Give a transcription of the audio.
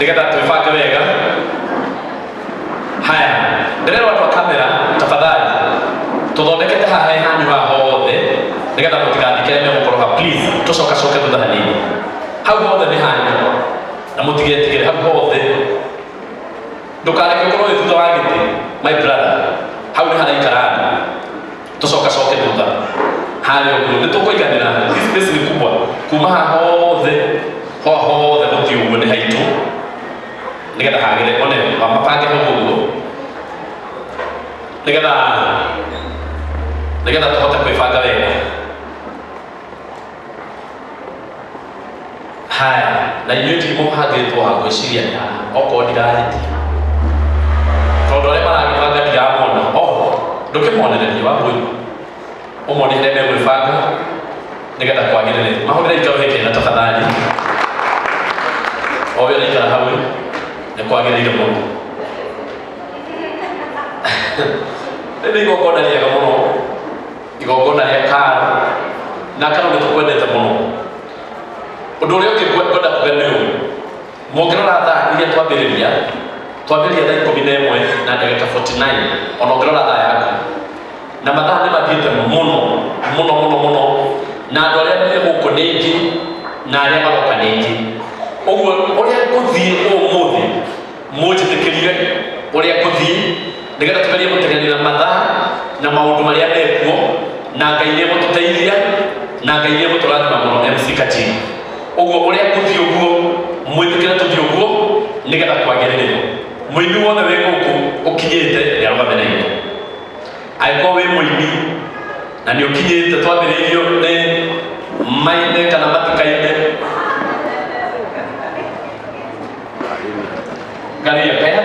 Nĩgetha twĩbange wega. Haya, ndĩrerwo andũ a kamera, tafadhali tũthondekete haha he hanyu haha hothe nĩgetha mũtigathikĩre megũkorwo ha. Please tũcokacoke thutha hanini. Hau hothe nĩ hanyu na mũtigetigĩre hau hothe. Ndũkareke ũkorwo wĩ thutha wa gĩtĩ, my brother. Hau nĩ haraikara andũ. Tũcokacoke thutha harĩa ũguo nĩ tũkũiganĩra. This space nĩ kubwa kuma haha hothe, haha hothe gũthiĩ ũguo nĩ haitũ nĩgetha hagĩre one mabange hau ũguo nĩgetha tũhote kwĩbanga wega. Haya, na inyuĩ ndirĩ mũbangĩtwo ha gwĩciria nĩ haha okorwo ndirahĩtia, tondũ arĩa maragĩbanga ndiramona oho. Ndũkĩmonererie wambũi, ũmonie harĩa megwĩbanga nĩgetha kwagĩrĩre. Mahũrĩre ikaro hĩkĩna tafadhali. O ũrĩa ũraikara hau nĩ kwagĩrĩire mũno. Rĩu nĩ igongona rĩega mũno, igongona rĩa karo na karo nĩ tũkwendete mũno. Ũndũ ũrĩa ũngĩ ngwenda kuga nĩ ũũ: mũngĩrora thaa iria twambĩrĩria, twambĩrĩria thaa 11 na ndagĩka 49. Ona ũngĩrora thaa yaku na mathaa nĩ mathiĩte mũno mũno mũno mũno, na andũ arĩa me gũkũ nĩ aingĩ na arĩa maroka nĩ aingĩ. Ũguo ũrĩa ngũthiĩ ũmũthĩ, mũnjĩtĩkĩrie ũrĩa ngũthiĩ nĩgetha tũgerie gũteng'erera mathaa na maũndũ marĩa mekuo, na Ngai nĩ egũtũteithia na Ngai nĩ egũtũrathima mũno. MC Kachiri, ũguo ũrĩa ngũthiĩ ũguo, mwĩtĩkĩre tũthiĩ ũguo nĩgetha kwagĩrĩre. Mũini wothe wĩ gũkũ ũkinyĩte nĩ arũgame na igũrũ. Angĩkorwo wĩ mũini na nĩ ũkinyĩte, twambĩrĩirio nĩ maine kana matikaine. Ngaria kaĩ.